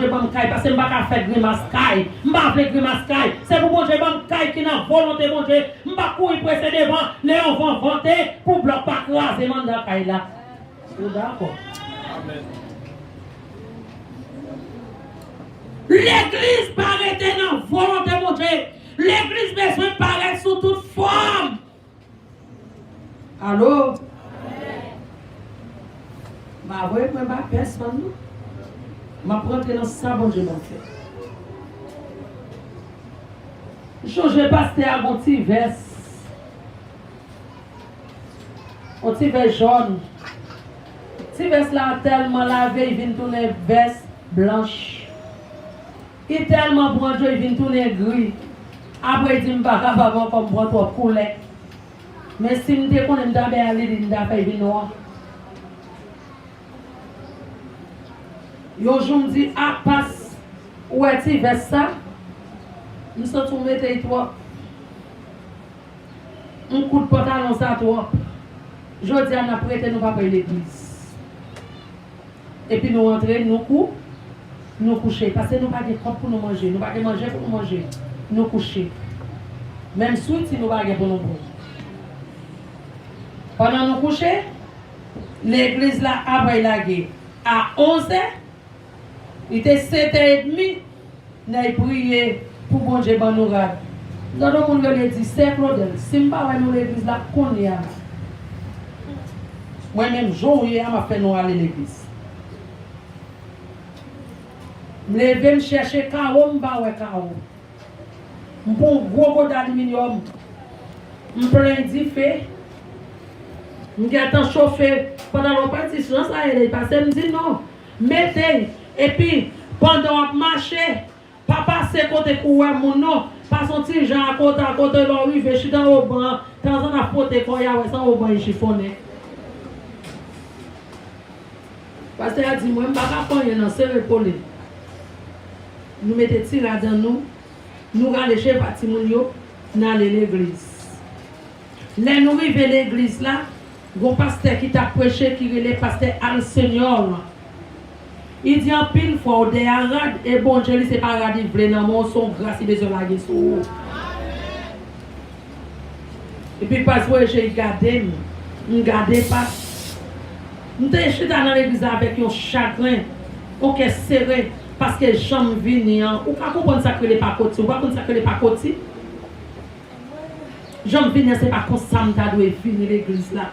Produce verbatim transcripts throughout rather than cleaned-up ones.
Ban m kay, paske m pa ka fè grimas kay. M pa vle grimas kay. Se pou Bondye ban m kay ki nan volonte Bondye. M pa kouri prese devan, lè yon van vante, pou blòk pa kraze m anndan kay la. Ou dakò? Legliz pa rete nan volonte Bondye. Legliz bezwen parèt sou tout fòm. Alo? M pa voye pwen ba pèsonn, non. M ap rantre nan sa Bondye ban m fè. M chonje pastè a gon ti vès. Yon ti vès jòn. Ti vès la tèlman lave, li vin tounen vès blanch. Li tèlman pran dlo, li vin tounen gri. Apre, li di m pa kapab ankò, m pran twòp koulè. Men si m te konnen, m ta bay li li, m ta fè l vin nwa. Yon jou, m di, "A, pas, ou wè ti vès sa?" M santi w mete l twòp. M koud pantalon sa twòp. Jodi a, n ap rete, nou p ap al legliz. Epi nou antre, nou kou-, nou kouche. Paske nou pa gen kòb pou nou manje. Nou pa gen manje pou nou manje. Nou kouche. Menm switi nou pa gen pou nou pran. Pandan nou kouche, legliz la apre lage a onzè, li te sèt è edmi, n al priye pou Bondye ban nou rad. M tande yon moun rele di, "Sè Claudel, si m pa wè nou legliz la kounye a, mwen menm jan w ye a, m ap fè nou ale legliz." M leve, m chèche kawo, m pa wè kawo. M pran yon gwo gode aliminyòm. M plenn dife. M gentan chofe. Pantalon pa di jan sa ye, li pase, m di non. Mete l. Epi, pandan w ap mache, pa pase kote pou w wè moun non. Pase yon ti jan akote, akote, lè w rive, chita anwo ban an. Tanzantan pote kò w, y a wè se anwo ban li chifonnen. Pastè a di mwen, "M pa ka fè anyen non, sere kole." Nou mete ti rad an nou, nou rale cheva timoun yo, n ale legliz. Lè nou rive legliz la, gon pastè ki t ap preche ki rele pastè Alsenyòl. Li di, "Anpil fwa, w dèyè a rad, e Bondye, li se pa rad li vle nan men w, se yon gras li bezwen lage sou ou." Epi pas voye je l gade m, m gade pas. M te chita nan legliz la avèk yon chagren, yon kè sere, paske jan m vini an, ou ka konprann sa k rele pakoti, ou pa konn sa k rele pakoti? Jan m vini an, se pa konsa m ta dwe vini legliz la.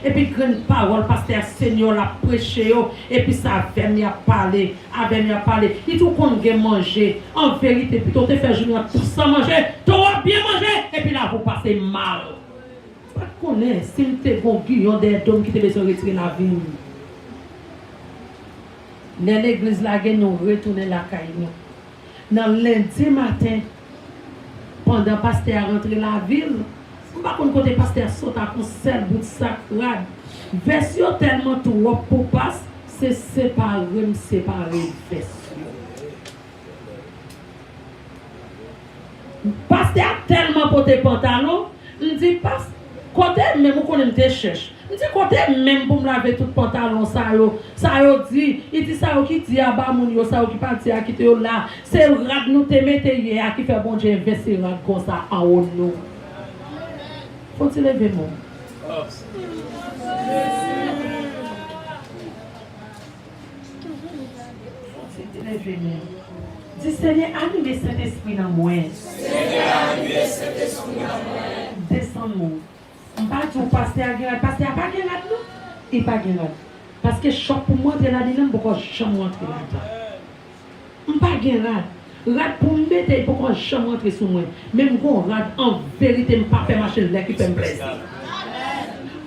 Epi grenn pawòl pastè Alsenyòl ap preche yo, epi se avè m y ap pale, avè m y ap pale. Li di w konn gen manje. An verite, pito w te fè jounen an tou san manje, twò byen manje, epi lavi w pase mal. M pa t konnen si m te gon giyon dèyè do m ki te bezwen retire lavi m. Lè legliz lage, nou retounen lakay nou. Nan lendi maten, pandan pastè a rantre lavil, m pa konn kote pastè a sot ak yon sèl bout sak rad. Vès yo tèlman twòp pou pas, se separe m separe vès yo. Pastè a tèlman pote pantalon, m di, "Pas, kote menm, ou konnen m te chèch." M di, "Kote menm pou m lave tout pantalon sa yo?" Sa yo di, li di, "Sa yo ki di a ba moun yo, sa yo ki pa di a kite yo la. Se rad nou te mete yè a ki fè Bondye envèse rad konsa anwo nou." Fò ti leve men w. Fò ti leve men w. Di, "Senyè, anime Sentespri nan mwen." Desann men w. M pa di w pastè a gen rad. Pastè a pa gen rad, non. Li pa gen rad. Paske chòp pou m rantre ladan l, m poko janm rantre ladan. M pa gen rad. Rad pou m mete, li poko janm rantre sou mwen. Men m gon rad, an verite, m pa pè mache lè ki fè m plezi.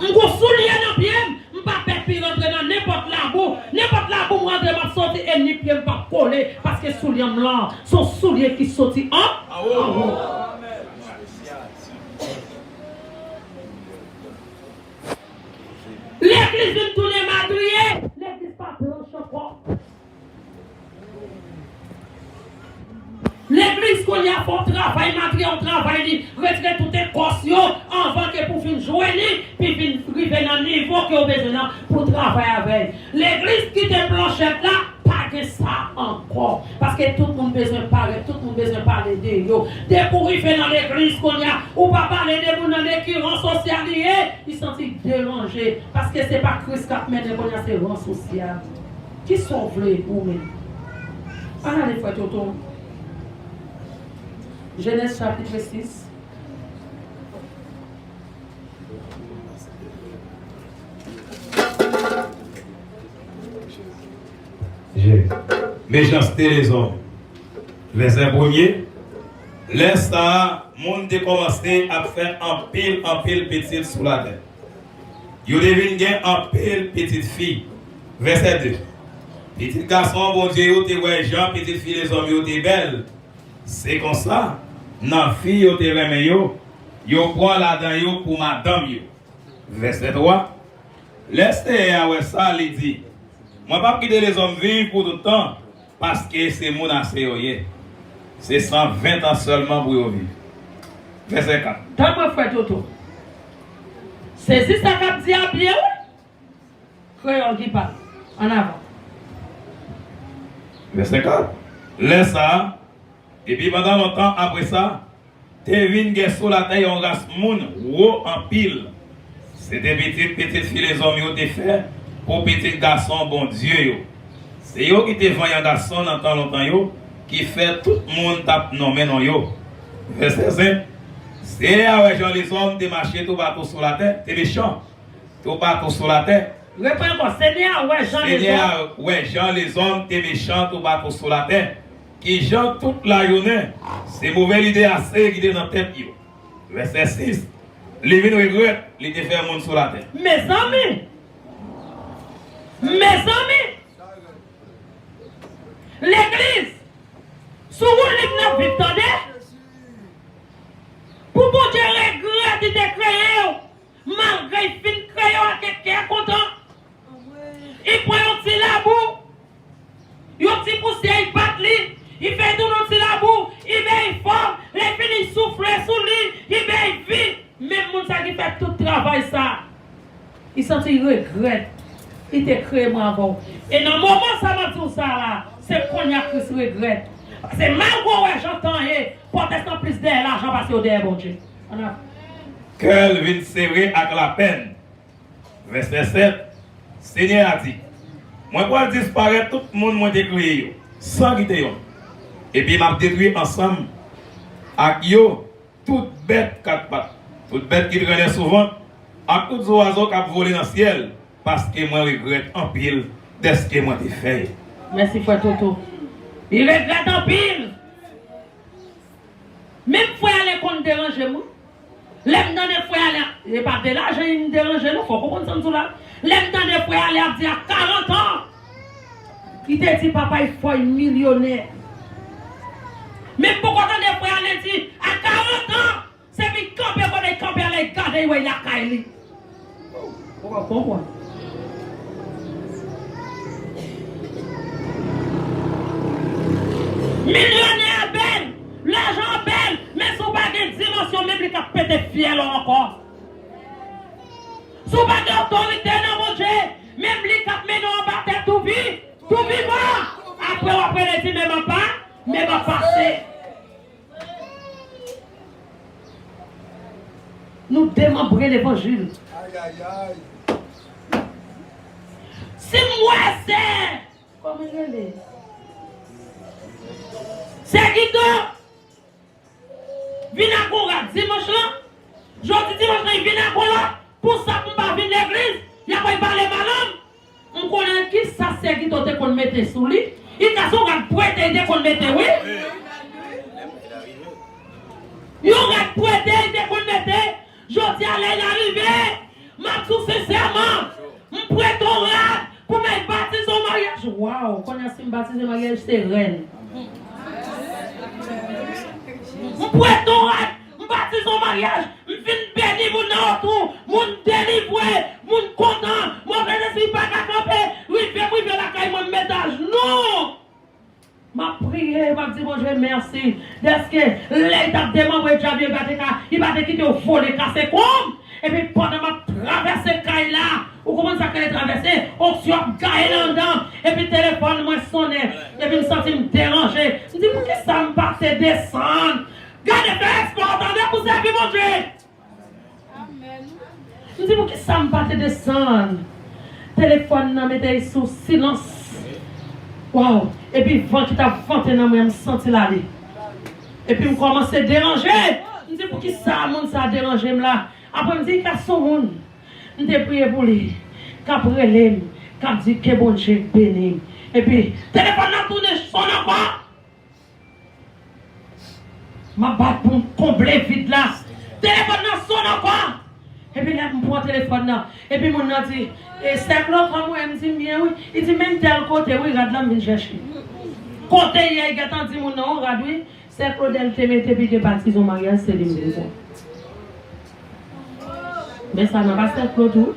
M gon soulye nan pye m, m pa pè pi rantre nan nenpòt labou. Nenpòt labou m rantre, m ap soti, e ni pye m p ap kole, paske soulye m lan, se yon soulye ki soti an, anwo. Legliz vin tounen madriye. Legliz pa blanch ankò. Legliz kounye a fè yon travay madriye, yon travay li retire tout enkòs yo anvan ke pou fin jwenn li, pi vin rive nan nivo ke yo bezwen nan pou travay avè l. Legliz kite planchèt la, pa Ke sa ankò. Paske tout moun bezwen parèt, tout moun bezwen pale de yo. Depi w rive nan legliz kounye a, ou pa pale de moun nan, de ki ran sosyal li ye, li santi deranje. Paske se pa Kris k ap mennen kounye a, se ran sosyal. Kisa w vle ou menm? Ann ale, frè Toto. Jenèz chapit sis. Je. Mechanste lezòm. Vèsè premye. Lè sa a, moun te kòmanse ap fè anpil, anpil pitit sou latè. Yo te vin gen anpil pitit fi. Vèsè de. Pitit gason Bondye yo te wè jan pitit fi lezòm yo te bèl. Se konsa, nan fi yo te renmen yo, yo pran ladan yo pou madanm yo. Vèsè twa. Lè Seyè a wè sa, li di, Mwen p ap kite lezòm viv pou tout tan, paske se moun ase yo ye. Se san ven tan sèlman pou yo viv. Vèsè kat. Tanpri, frè Toto. Sezi sa k ap di a byen, wi. Kreyòl ki pale. Ann avan. Vèsè kat. Lè sa a, epi pandan lontan apre sa, te vin gen sou latè yon ras moun wo anpil. Se te pitit pitit fi lezòm yo te fè pou pitit gason Bondye yo. Se yo ki te vanyan gason nan tan lontan yo, ki fè tout moun t ap nonmen non yo. Vèsè senk. Seyè a wè jan lezòm te mache toupatou sou latè, te mechan. Toupatou sou latè. Reprann ankò. Senyè a wè jan lezòm. Senyè a wè jan lezòm te mechan toupatou sou latè. Kijan tout lajounen, se move lide ase ki te nan tèt yo. Vèsè sis. Li vin regrèt li te fè moun sou latè. Mezanmi! Mezanmi! Legliz! Sou woulib n ap viv, tande! Pou Bondye regrèt li te kreye w, malgre l fin kreye w ak kè kontan. Li pran yon ti labou, yon ti pousyè, li bat li, li fè tounen yon ti labou, li bay fòm, lè fini li soufle sou li, li bay vi. Menm moun sa ki fè tout travay sa, li santi li regrèt li te kreye mwen avè w. E nan moman sa m ap di w sa la, se kounye a Kris regrèt. Paske malgre w wè jan tan ye, pwotestan plis dèyè lajan pase yo dèyè Bondye. Ann avan. Kè l vin sere ak lapenn. Vèsè sèt. Senyè a di, Mwen pral disparèt tout moun mwen te kreye yo, san kite yonn. Epi m ap detwi ansanm ak yo tout bèt kat pat, tout bèt ki trennen sou vant, ak tout zwazo k ap vole nan syèl, paske mwen regrèt anpil dèske mwen te fè yo. Mèsi, frè Toto. Li regrèt anpil. Menm frè Alen konn deranje m, wi. Lè m tande frè Alen, e pa de lajan li m deranje, non, fò w konprann sa m di w la. Lè m tande frè Alen ap di a karant an, li te di papa l fò l milyonè. Men m poko tande frè Alen di a karant an, se vin kanpe kote l kanpe a la, l gade l wè l lakay li. Ou pa konprann. Milyonè a bèl, lajan an bèl, men si w pa gen dimansyon, menm li k ap pete fyèl ou ankò. Si w pa gen otorite nan Bondye, menm li k ap mennen w anba tè tou vi, tou vivan. Apre w ap rele di men m ap pa, men m ap pase. Nou demanbre levanjil. Ay, ay, ay. Si m wè se, kòman l rele? Se Guido vin ak yon rad dimanch lan. Jodi dimanch lan, li vin ak yon lòt. Pou sa pou m pa vin legliz, y ap pale mal an m. M konnen kisa sè Guido te konn mete sou li. Li ka se yon rad pwete li te konn mete, wi. Yon rad pwete li te konn mete. Jodi a, lè l arive, m ap di w sensèman, m pwete yon rad pou m al batize yon maryaj. Waw, kounye a, si m batize maryaj, se rèn. M pwete yon rad, m batize yon maryaj. M fin beni moun nan otou, moun delivre, moun kontan, move lespri pa ka kanpe, rive m rive lakay mwen, m met ajnou. M ap priye, m ap di Bondye mèsi, dèske lè l t ap demanbre dyab yo, li pa te ka, li pa te kite yo vole kase kò m, Epi pandan m ap travèse kay la, ou konprann sa k rele travèse? Onksyon ap gaye nan anndan. Epi telefòn mwen sonnen. Epi m santi m deranje. M di, "Poukisa m pa te desann?" Gade, fè espò, tande, pou sèvi Bondye. M di, "Poukisa m pa te desann?" Telefòn nan mete l sou silans. Waw! Epi van ki t ap vante nan mwen an, m santi l ale. Epi m kòmanse deranje. M di, "Poukisa moun sa deranje m la?" Apre m di, "Gason moun." M te priye pou li, k ap rele m, k ap di, "Ke Bondye beni m." Epi telefòn nan tounen sonn ankò. M ap bat pou m konble vid la. Telefòn nan sonn ankò. Epi lè m pran telefòn nan, epi moun nan di, "E, Sè Klo, kòman w ye?" M di, "M byen, wi." Li di, "Men m tèl kote, wi, rad la m vin chèche." Kote l ye, li gentan di moun nan, "On rad, wi. Sè Claudel te mete epi te batize yon maryaj, se li m bezwen." Men sa nan pa Sè Klo tou.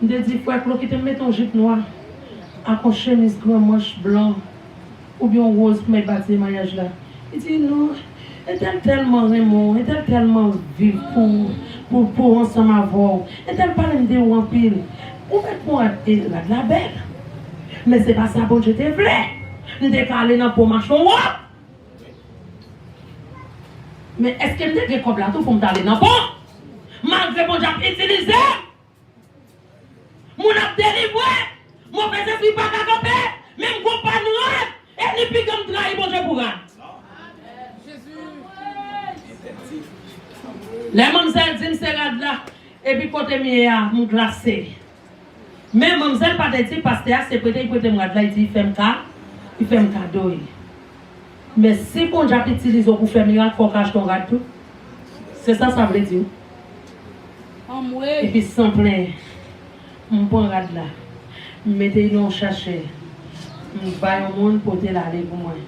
M te di, "Frè Klo, kite m mete yon jip nwa ak yon chemiz gran manch blan oubyen yon woz pou m al batize maryaj la." Li di, "Non, Etèl tèlman renmen w, Etèl tèlman viv pou, pou, pou ansanm avè w. Etèl pale m de ou anpil. Ou mèt pran rad, e, rad la bèl. Men se pa sa Bondye te vle. M te ka ale nan pon m achte yon wòb." Men èske m te gen kòb la tou pou m t ale nan pon? Malgre Bondye ap itilize m, moun ap delivre, move zespri pa ka kanpe, men m gon pa n rad, e li piga m trayi Bondye pou rad. Lè manmzèl di m se rad la, epi kote m ye a, m glase. Men manmzèl pa te di pastè a se prete li prete m rad la, li di li fè m ka, li fè m kado l. Men si Bondye ap itilize w pou fè mirak, fò w ka achte yon rad tou. Se sa sa vle di wi. Anmwey! Epi san plenyen, m pran rad la, m mete l nan yon sachè, m ba yon moun pote l ale pou mwen.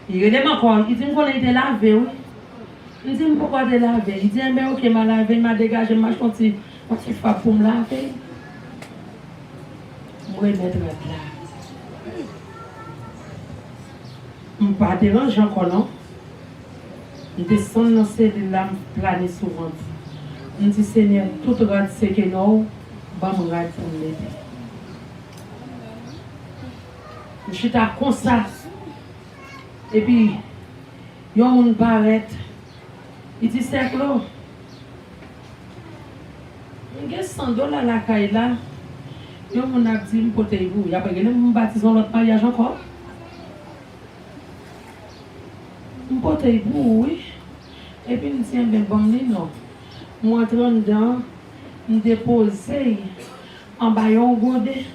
Li rele m ankò, li di m konnen li te lave wi. M di m poko te lave. Li di, "Enben, oke, m a lave, m a degaje, m achte yon ti, yon ti fab pou m lave." M remèt rad la. M pa deranje ankò non. M desann nan selil la, m plane sou vant. M di, "Senyè, tout rad se kenò w, ban m rad pou m mete." M chita konsa. Epi, yon moun parèt. Li di, "Sè Klo, m gen san dola lakay la. Yon moun ap di m pote l pou ou." Y ap rele m pou m batize yon lòt maryaj ankò. M pote l pou ou wi. Epi m di, "Enben, ban m li non." M rantre anndan, m depoze l anba yon gode.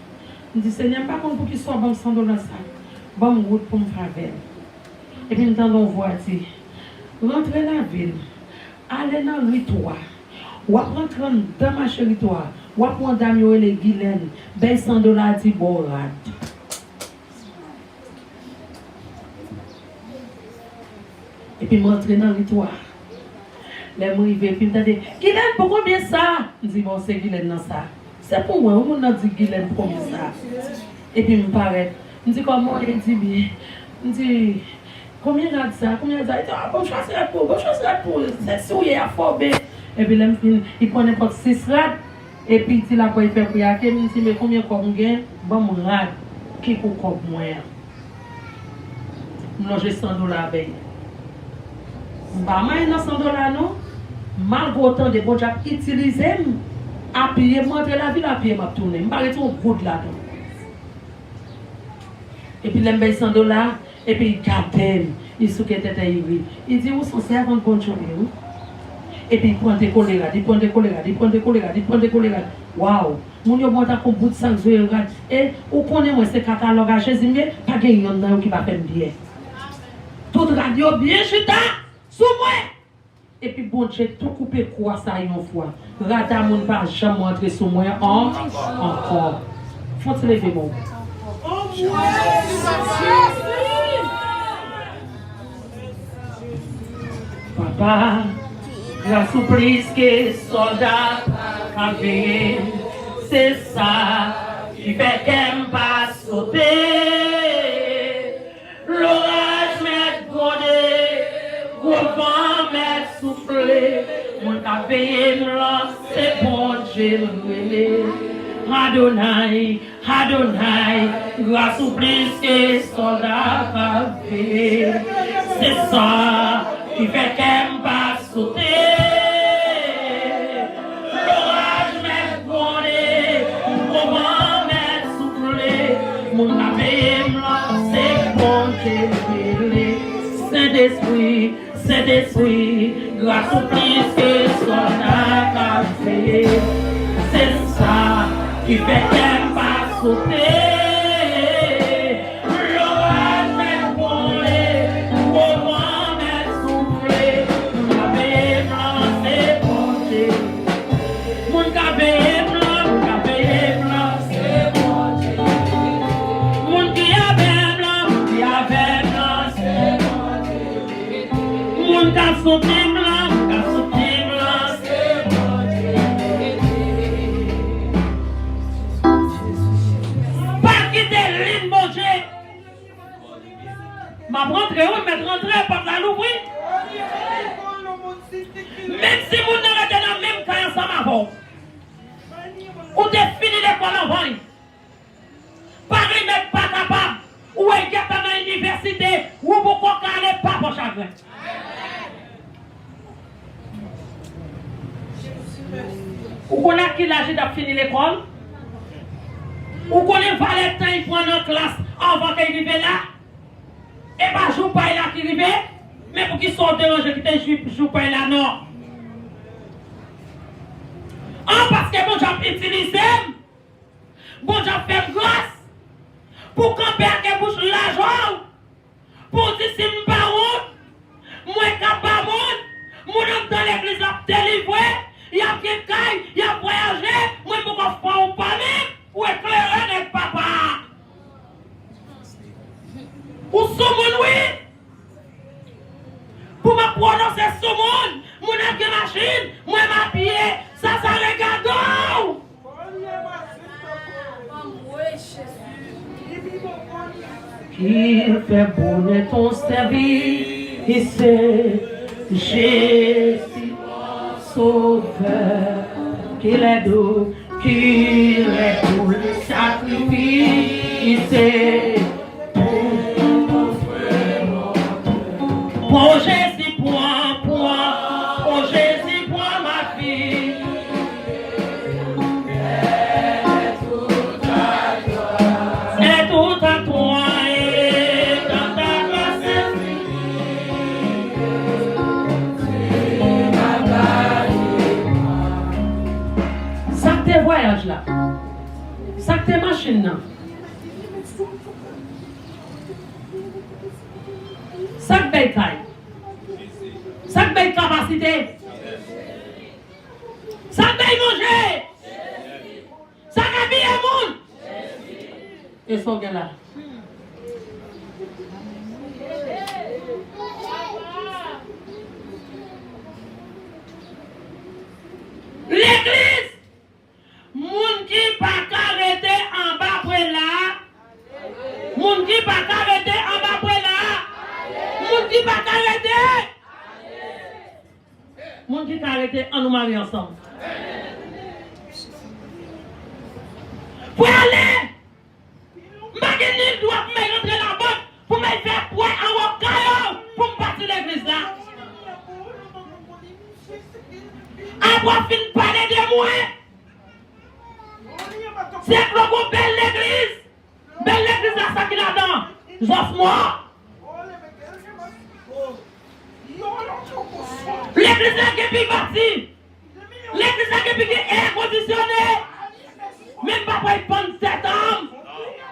M di, "Senyè, m pa konn poukisa w ban m san dola sa. Ban m wout pou m favè l." Epi m tande yon vwa di, "Rantre lavil, ale nan ri twa. W ap rantre anndan mache ri twa, w ap wè yon dam yo rele Gilèn, bay san dola, di ba w rad." Epi m rantre nan ri twa. Lè m rive, epi m tande, "Gilèn, pou konbyen sa?" M di, "Bon, se Gilèn nan sa." Se pou mwen, yon moun nan di Gilèn pou konbyen sa. Epi m parèt. M di, "Kòman w ye?" Li di, "Byen." M di, "Konbyen rad sa? Konbyen rad sa?" Li di, "A, bon, chwazi rad pou ou, bon, chwazi rad pou ou. Se si w ye, y ap fè w byen." Epi lè m fin, li pran nenpòt sis rad. Epi di l ap wè li fè pri ake m, m di, "Men konbyen kòb m gen? Ban m rad ki pou kòb mwen an." M lonje san dola bay li. M pa manyen nan san dola non. Malgre w tande Bondye ap itilize m, apiye m antre lavil, apiye m ap tounen. M pa rete yon goud ladan. Epi lè m bay san dola, epi li gade m, li souke tèt li, li ri. Li di, "Ou se yon sèvant Bondye ou ye wi." Epi li pran dekole rad, li pran dekole rad, li pran dekole rad, li pran dekole rad. Waw! Moun yo bon tankou bout sak zoye rad. E ou konnen mwen se katalòg a Jezi m ye, pa gen yonn nan yo ki pa fè m byen. Tout rad yo byen chita sou mwen. Epi Bondye tou koupe kou a sa yon fwa. Rad a moun pa janm rantre sou mwen an, ankò. Fò w ti leve men w. Papa, gras ou plis ke sòlda k ap veye m. Se sa ki fè kè m pa sote. Loraj mèt gwonde, gwo van mèt soufle. Moun k Veye m lan, se Bondye l rele. Adonay, Adonay, gras ou plis ke sòlda k ap veye. Se sa ki fè kè m pa sote. Loraj mèt gwonde, gwo van mèt soufle. Moun k ap veye m lan, se Bondye l rele. Sentespri, Sentespri, gras ou plis ke sòlda k ap veye. Se sa ki fè kè m pa sote. Loraj mèt gwonde, gwo van mèt soufle. Moun k ap veye m lan, se Bondye. Moun k ap veye m lan, moun k ap veye m lan, se Bondye. Moun ki avè m lan, moun ki avè m lan, se Bondye. Moun k ap soutni m lan, moun k ap soutni m lan, se Bondye. Pa kite liy Bondye. M ap rantre, wi, m mèt rantre, pòt la louvri. Menm si moun nan rete nan menm kay ansanm avè w, ou te fini lekòl anvan l. Pa rimèt pa kapab. Ou wè gentan nan inivèsite, ou poko ka ale pa fò chagren. Ou konnen ak ki laj li t ap fini lekòl? Ou konnen valè tan li pran nan klas anvan ke li rive la? E pa jou pay la ki rive? Men poukisa w deranje kite jou, jou pay la non? An, paske Bondye ap itilize m. Bondye ap fè m gras pou kanpe ak bouch laj ou, pou di si m pa wont, mwen ka ba moun, moun anndan legliz la ap delivre, y ap gen kay, y ap vwayaje, mwen poko fè yon pa menm, ou eklere nèg papa. Ou sou moun wi. Pou m ap pwononse sou moun, moun ap gen machin, mwen m a pye, sa sa regade w? Ki fè bonè ton sèvis, Jezi Sovè, ki lè dou, ki lè dou sakrifis. Pran Jezi, pran, pran, pran Jezi, pran ma vi. C'est tout à toi et dans ta grâce infinie, tu m'as gardé. Sa k te vwayaj la? Sa k te machin nan? Sa k bay kay? Sa k bay kapasite? Sa k bay manje? Sa k abiye moun? E sa w gen la? Legliz! Moun ki pa ka rete anba prela. Moun ki pa ka rete anba prela. Moun ki pa ka rete. Moun ki ka rete, ann nou marye ansanm. Prale! M pa gen ni dwa pou m al rantre labank, pou m al fè pwè anwo kay ou, pou m pati legliz la. Apre w fin pale de mwen, se vle w gon bèl legliz. Bèl legliz la, sa ki ladan? Zòsmò. Legliz la gen pi bati. Legliz la gen pi gen èkondisyone. Men m pa pral pann tèt an.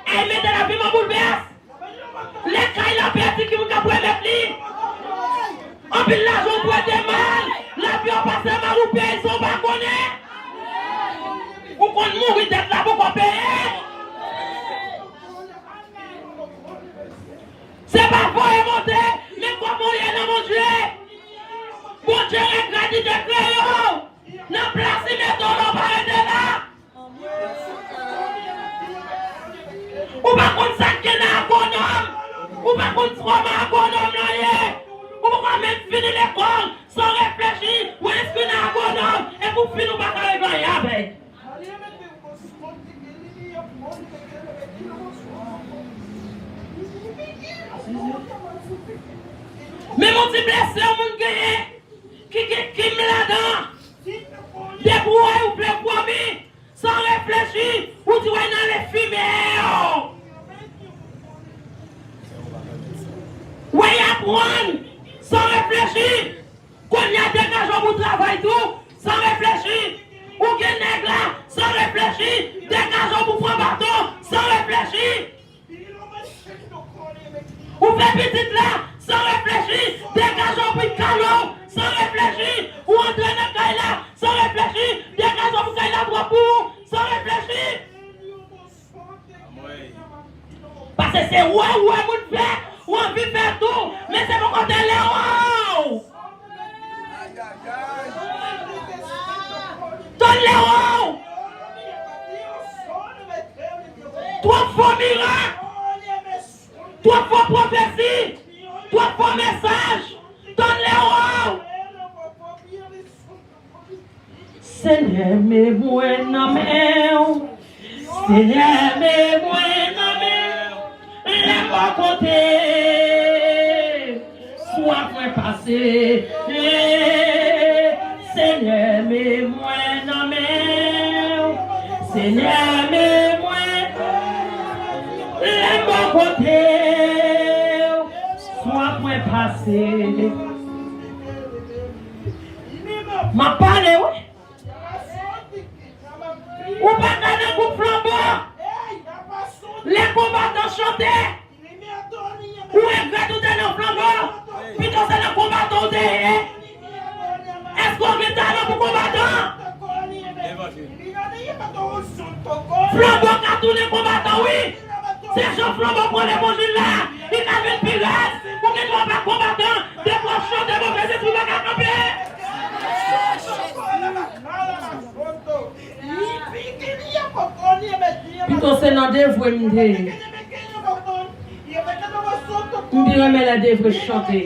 Ay, mete lavi m an boulvès. Lè kay la pèdi, ki moun k ap remèt li? Anpil lajan w prete mal. Lavi w pase mal, ou peye san w pa konnen. Ou konn mouri, dèt la poko peye. Se pa voye monte, men kòman w ye nan Bondye. Bondye regrèt li te kreye w. Nan plas li mete w la, w pa rete la. Ou pa konn sa k gen nan agwonòm. Ou pa konn kòman agwonòm lan ye. Ou poko menm fini lekòl. San reflechi, ou enskri nan agwonòm, epi w fin ou pa ka regle anyen avè l. Menm yon ti blese yon moun genyen, ki gen kim ladan, depi w wè ou vle vòmi, san reflechi, ou di w al nan fimen yo. Wè y ap rann, san reflechi. Kounye a degaje w pou travay tou, san reflechi. Ou gen nèg la, san reflechi. Degaje w pou pran baton, san reflechi. Ou fè pitit la, san reflechi. Degaje w pou kalo, san reflechi. Ou antre nan kay la, san reflechi. Degaje w pou kay la twòp pou ou, san reflechi. Paske se wè ou wè moun fè, ou anvi fè tou, men se poko te lè ou. Tann lè ou. Twòp fo mirak, twòp fo pwofesi, twòp fo mesaj. Tann lè ou. Senyè, men mwen nan men w. Senyè, men mwen nan men w. Lè m bò kote, swa mwen pase. Senyè, men mwen nan men w. Senyè, men mwen. Lè m bò kote, swa mwen pase. M ap pale, wi. Ou pa ka nan gwoup Flanbo. Lè konbatan chante, ou regrèt ou te nan Flanbo. Pito se nan konbatan ou te ye. Èske w gen talan pou konbatan? Flanbo ka tounen konbatan, wi. Se jan Flanbo pran levanjil la, li ka vin pi rèd. Ou gen dwa pa konbatan, depi w ap chante, move lespri pa ka kanpe. Pito se nan devwe m te ye. M pi renmen lè devwe chante.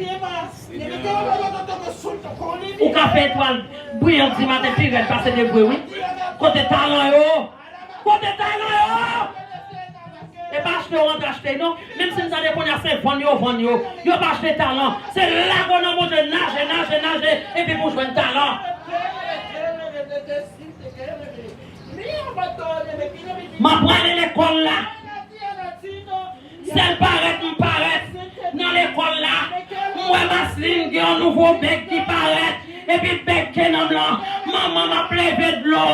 Ou ka fè etwal briyan dimaten pi rèd pase devwe, wi. Kote talan yo? Kote talan yo? E pa achte yo antre achte non. Menm si m tande kounye a se vann yo vann yo. Yo pa achte talan. Se lago nan Bondye, naje, naje, naje, epi pou jwenn talan. M ap prale lekòl la. Sèl parèt m parèt nan lekòl la. M wè Maslin gen yon nouvo bèg ki parèt. Epi bèg Kenan blan. Manman m ap leve dlo.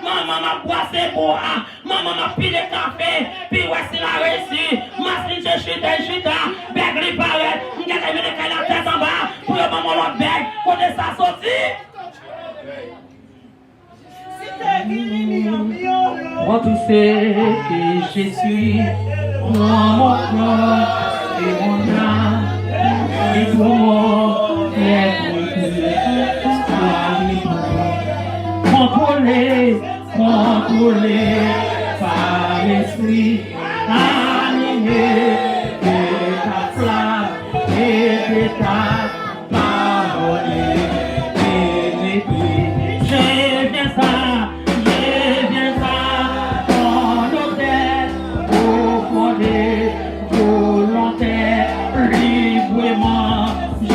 Manman m ap bwase bwa. Manman m ap pile kafe. Pi wè si l a reyisi. Maslin se chita, l chita. Bèg li parèt. M gentan vin kay la tèt anba. Pou yo ban m yon lòt bèg. Kote sa soti? Prends tout ce que je suis, prends mon corps et mon âme, et tout mon être, sois libre. Contrôlé, contrôlé par l'esprit, animé de ta flamme et de ta parole pénétrée. Je viens à, je viens à ton autel, profondément, volontaire, librement, je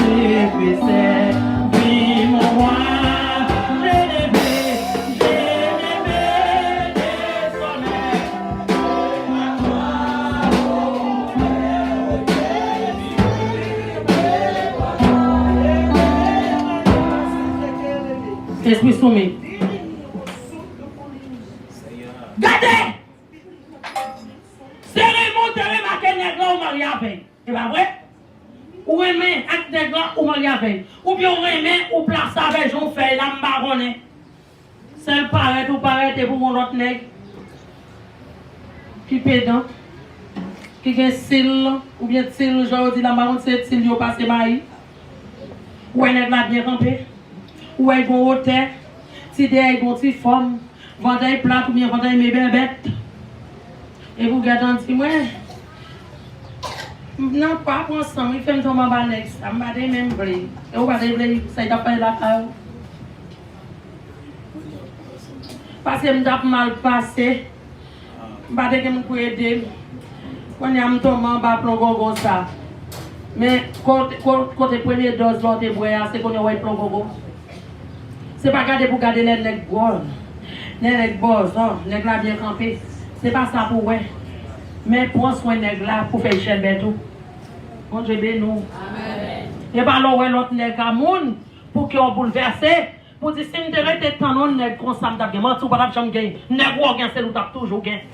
veux servir mon roi. Je ne veux, je ne veux désormais Espri soumi. Gade! Se renmen w te remake nèg la ou marye avè l. E pa vre? Ou renmen ak nèg la ou marye avè l. Oubyen ou renmen ou plase avè l jan w fè l la, m pa konnen. Sèl parèt ou parèt epi w gon lòt nèg ki pedan, ki gen sil, oubyen til, jan yo di la, m pa konn si se til yo pase mayi. Ou wè nèg la byen kanpe, ou wè l gon wotè, ti dèyè l gon ti fòm, vantay plat oubyen vantay men bèbèt. Epi w gentan di mwen, M nan pa pran san m, li fè m tonbe anba nèg sa. M pa te menm vle. E ou pa te vle sa, li t ap pale lakay ou. Paske m t ap mal pase. M pa te gen moun pou ede m. Kounye a m tonbe anba plongongon sa. Men kote, kote, kote premye dòz la w te bwè a, se kounye a w wè plongongon. Se pa gade pou gade lè nèg gòl, lè nèg bòzò, nèg la byen kanpe. Se pa sa pou wè. Men pran swen nèg la pou fè l chèlbè tou. Bondye beni w. E pa lè w wè lòt nèg a moun pou kè w boulvèse, pou di si m te rete tann yon nèg konsa m t ap gen. Manti, ou pa t ap janm gen. Nèg ou gen se li w t ap toujou gen.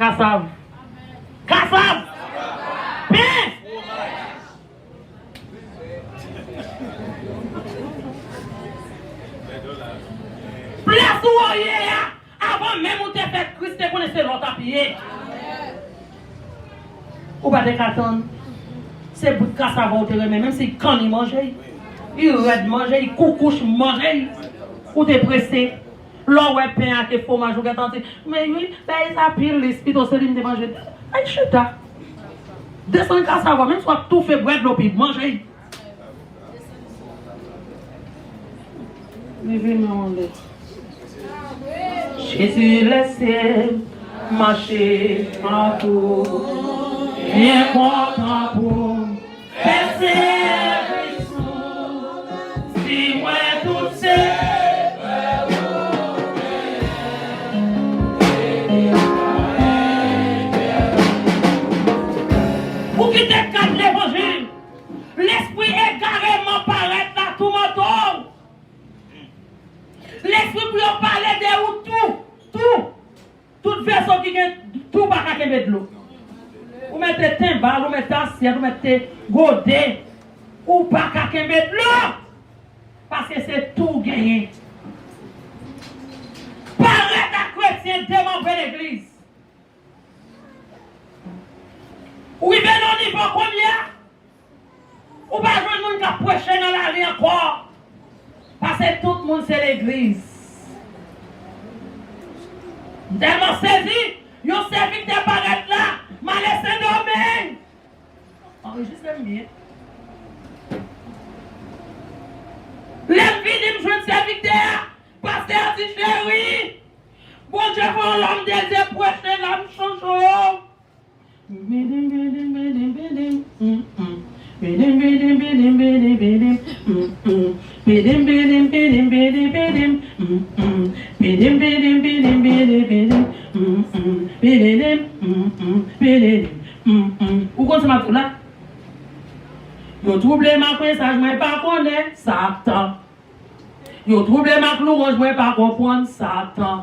Kasav. Kasav. Pen. Plas ou ye a, avan menm ou te fèt, Kris te konnen se la w t ap ye. Ou pa te ka tann. Se bout kasav ou te renmen, menm si kann li manje, li rèd manje, li koukouch manje, ou te prese. Lè w wè pen ak fwomaj, ou gentan di, men wi, bagay sa pi lis, pito se li m te manje. Ay chita. Desann kasav, menm si w ap toufe, bwè dlo pi, manje. Leve men w anlè. Jezi lèse m mache antou, byen kontan pou m fè sèvis ou. Si mwen tout se Ou kite kat levanjil. Lespri egareman parèt la toumante w. Lespri pou yo pale de ou tou, tou. Tout veso ki gen tou pa ka kenbe dlo. Ou mete tenbal, ou mete asyèt, ou mete gode, ou pa ka kenbe dlo. Paske se tou w genyen. Parèt ak kretyen demanbre legliz. Ou rive nan nivo kounye a, ou pa jwenn moun k ap preche nan lari ankò. Paske tout moun se legliz. M tèlman sezi, yon sèvitè parèt la, m ale Sendomeng. Anrejistre m byen. Lè m vini, m jwenn sèvitè a, pastè a di, cheri, Bondye fè yon lòm de Dye preche la, m chonje w. Ou konn sa m ap di w la? Yo twouble m ak mesaj mwen pa konnen Satan. Yo twouble m ak louwanj mwen pa konprann Satan.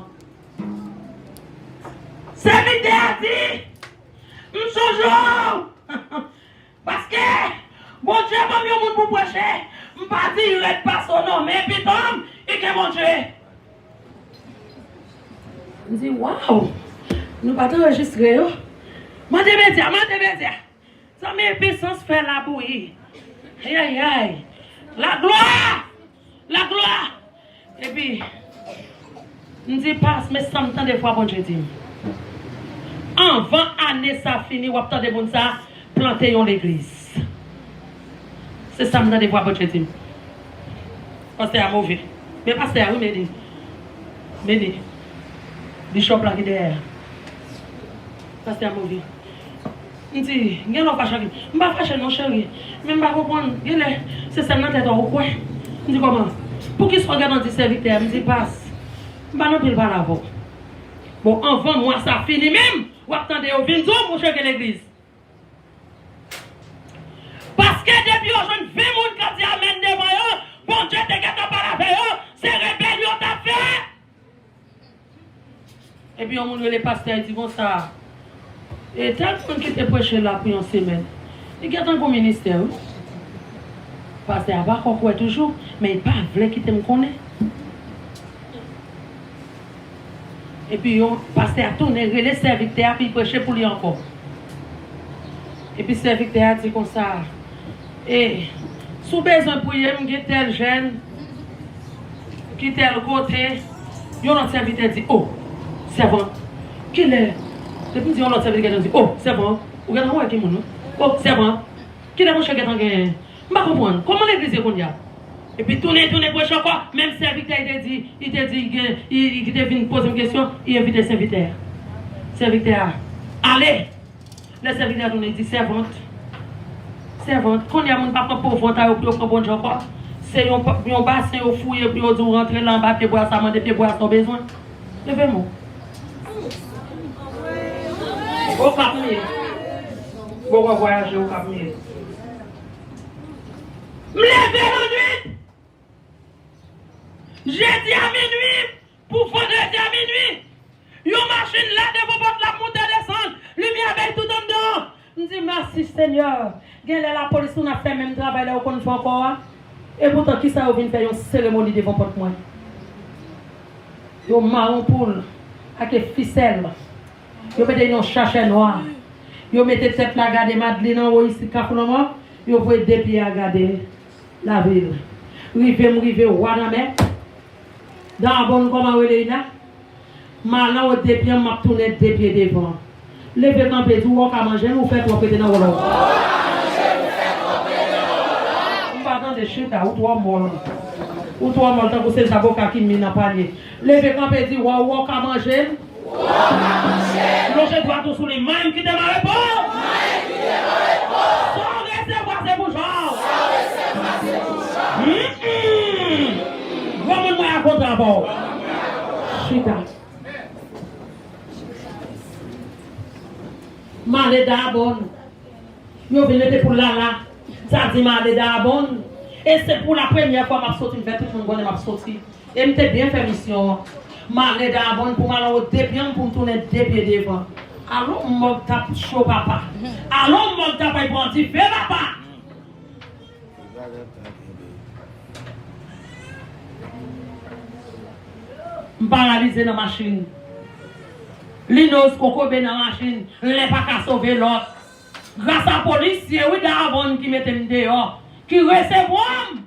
Sèvitè a di, m chonje w. Paske Bondye ban m yon moun pou preche. M pa di rèd pase w non, men pitom, li gen Bondye. M di, waw, nou pa t anrejistre yo. Mande medya, mande medya. Zanmi, pisans fè labouyi. Ayayay. Laglwa! Laglwa! Epi, m di, pas, men sa m tande vwa Bondye di m. Anvan ane sa fini, w ap tande moun sa plante yon legliz. Se sa m tande vwa Bondye di m. Pastè a move. Men pastè a, wi, men li. Men li. Bishop la ki dèyè a. Pastè a move. M di, gen lè w fache ak li. M pa fache non, cheri. Men m pa konprann. Gen lè, se sèl nan tèt ou, ou kwè. M di, kòman? Poukisa w gentan di sèvitè a? M di, pas. M pa nan pil pale avè w. Bon, anvan mwa sa fini menm, w ap tande yo vin di w, monchè, gen legliz. Paske depi yo jwenn ven moun k ap di amèn devan yo, Bondye te gentan pale avè yo, se rebelyon t ap fè. Epi yon moun rele pastè, li di konsa, e tèl moun ki te preche la pou yon semèn, li gentan gon ministè, wi. Pastè a pako kwè toujou, men li pa vle kite m konnen. Epi yon pastè a tounen rele sèvitè a pou l preche pou li ankò. Epi sèvitè a di konsa, e, si w bezwen priye, m gen tèl jèn ki tèl kote. Yon lòt sèvitè di, o, sèvant, kilè? Depi m di yon lòt sèvitè, gentan di, o, sèvant, ou gentan wè ki moun, wi. O, sèvant, kilè monchè gentan genyen? M pa konprann. Kòman legliz ye kounye a? Epi tounen, tounen preche ankò, menm sèvitè, li te di, li te di, gen, li, li te vin poze m kesyon, li envite sèvitè a. Sèvitè a ale. Lè sèvitè a tounen, li di, sèvant, sèvant, kounye a moun pa pran po vant a yo pou yo pran Bondye ankò. Se yon, yon basen yo fouye pou yo di w rantre la anba pye bwa sa, mande pye bwa sa w bezwen. Leve men w. Okap m ye. Bon, w ap vwayaje, Okap m ye. M leve lannwit. Jedi a minui pou vandredi a minui. Yon machin la devan pòt la ap moute desann. Limyè bay tout anndan. M di, mèsi, Senyè. Gen lè lapolis tounen ap fè menm travay la yo konn fè ankò a. Epoutan, kisa yo vin fè yon seremoni devan pòt mwen? Yo mare yon poul ak fisèl. Yo mete l nan yon sachè nwa. Yo mete tèt la gade Madlin anwo isit Kafou Lanmò. Yo voye de pye a gade lavil. Rive m rive Wanament. Dawabòn kòman rele Ina? M al anwo de pye m, m ap tounen de pye devan. Leve kanpe di w, ou ka manje m, ou fè twòp rete nan wòlò. M pa tande, chita, ou twò mòl. Ou twò mòl tankou se zaboka ki mi nan panye. Leve kanpe di w, ou ka manje m. Lonje dwat ou sou li. May m kite m a repo. Sa w resevwa se pou sa w. Mm-mm. Granmoun mwen a kontre avè w. Chita. M ale Dawabòn. Yo vin mete poul la la. Sa di m ale Dawabòn. E se pou la premyè fwa m ap soti, m fè tout moun konnen m ap soti. E m te byen fè misyon an. M ale Dawabòn pou m al anwo de pye m pou m tounen de pye devan. Alò m mòg t ap cho papa. Alò m mòg t ap pran dife papa. M paralize nan machin. Linoz kokobe nan machin. Len pa ka sove lòt. Gras a polisye wi Dawabòn ki mete m deyò, ki resevwa m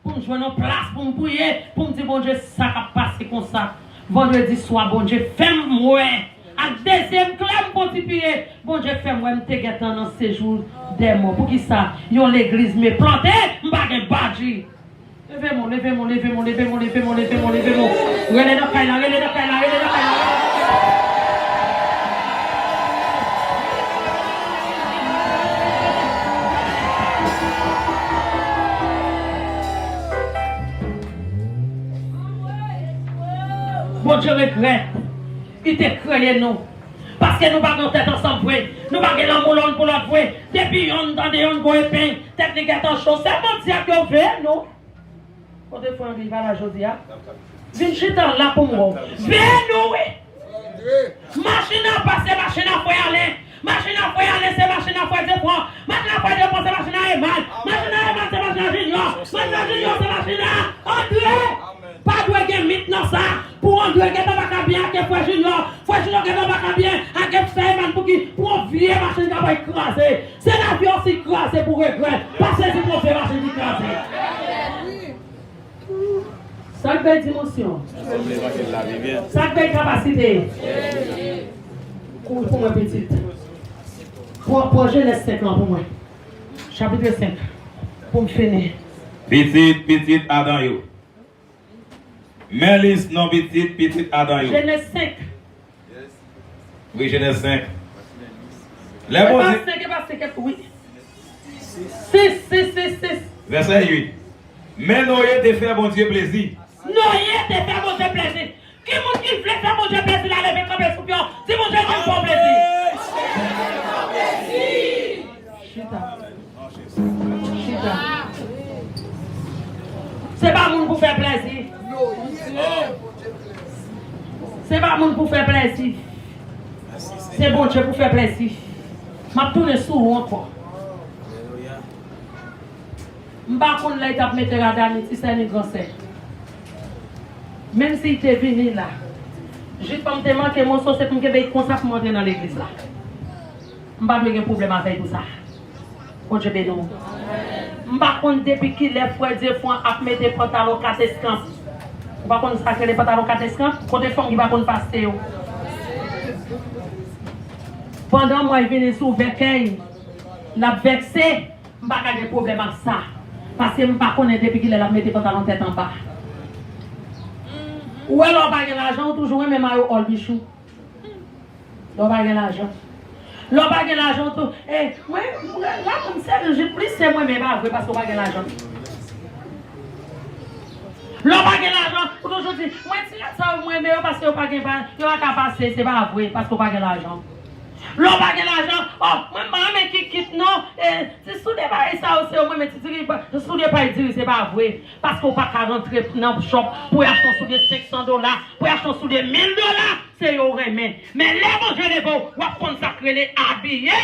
pou m jwenn yon plas pou m priye, pou m di Bondye sa k ap pase konsa. Vandredi swa Bondye fè m wè ak de zye m klè m pran ti piye. Bondye fè m wè m te gentan nan sejou dè mò. Poukisa? Yon legliz me plante, m pa gen badji. Leve men w, leve men w, leve men w, leve men w, leve men w, leve men w, leve men w. Rele nan kay la, rele nan kay la, rele nan kay la, rele nan kay la. Bondye regrèt. Li te kreye nou. Paske nou pa gen tèt ansanm vre. Nou pa gen lanmou lòn pou lòt vre. Depi yonn tande yonn gwo epen, tèt li gentan cho. Sèlman dyab yo veye nou. Kote frè Andy pa la jodi a? Vin chita la pou m wè w. Veye nou wi. Machin a pase, machin a frè Alen. Machin a frè Alen se machin a frè Defran. Machin a frè Defran se machin a Eman. Machin a Eman se machin a Jinyò. Machin a Jinyò se machin a Andre. Pa dwe gen mit nan sa. Pou Andre gentan pa ka byen ak frè Jinyò. Frè Jinyò gentan pa ka byen ak frè Eman pou ki pou yon vye machin ka bay kraze. Se lavi w si kraze pou regrèt. Pa sezi pou yon vye machin ki kraze. Sa k bay dimansyon? Sa k bay kapasite? Kouri pou mwen pitit. Pran, pran Jenèz senk lan pou mwen. Chapit senk. Pou m fini. Pitit, pitit Adan yo. Men lis non pitit, pitit Adan yo. Jenèz senk. Wi, Jenèz senk. Lè Bondye. E pa senk, e pa senk, e pa, wi. Sis, sis, sis, sis. Vèsè uit. Men Noye te fè Bondye plezi. Noye te fè Bondye plezi. Ki moun ki vle fè Bondye plezi la, leve kanpe sou pye w. Di Bondye, jan l fè w plezi. Chita. Chita. Se pa moun pou fè plezi. Se pa moun pou fè plezi. Se Bondye pou fè plezi. M ap tounen sou ou ankò. M pa konn lè y t ap mete Radani, ti sè ni gran sè. Menm si y te vini la, jis pa m te manke moso, se pou m kenbe y konsa pou m antre nan legliz la. M pa dwe gen pwoblèm avè y pou sa. Bondye beni w. M pa konn depi kilè frè Dyefran ap mete pantalon kat eskanp. Ou pa konn sa k rele pantalon kat eskanp? Kote fanm ki pa konn pase yo. Pandan mwen vini sou vèkèy, L ap vèkse, m pa ka gen pwoblèm ak sa. Paske m pa konnen depi kilè l ap mete pantalon tèt anba. Ou wè lè w pa gen lajan, ou toujou renmen mayo òl bichou. Lè w pa gen lajan. Lè w pa gen lajan, ou tou, e, mwen, mwen, la moun serye, plis se mwen, men e pa vre, paske w pa gen lajan. Lè w pa gen lajan, ou toujou di, mwen ti rad sa yo, mwen renmen yo, paske yo pa gen pa, yo pa ka pase, se pa vre, paske w pa gen lajan. Lè w pa gen lajan, o, mwen m pa renmen kikit non, e, ti soulye parèy sa yo, se yo mwen renmen, ti diri, soulye parèy diri, se pa vre, paske w pa ka rantre nan shop pou w achte yon soulye senk san dola, pou w achte yon soulye mil dola, se yo w renmen. Men lè Bondye leve w, w ap konn sa k rele abiye.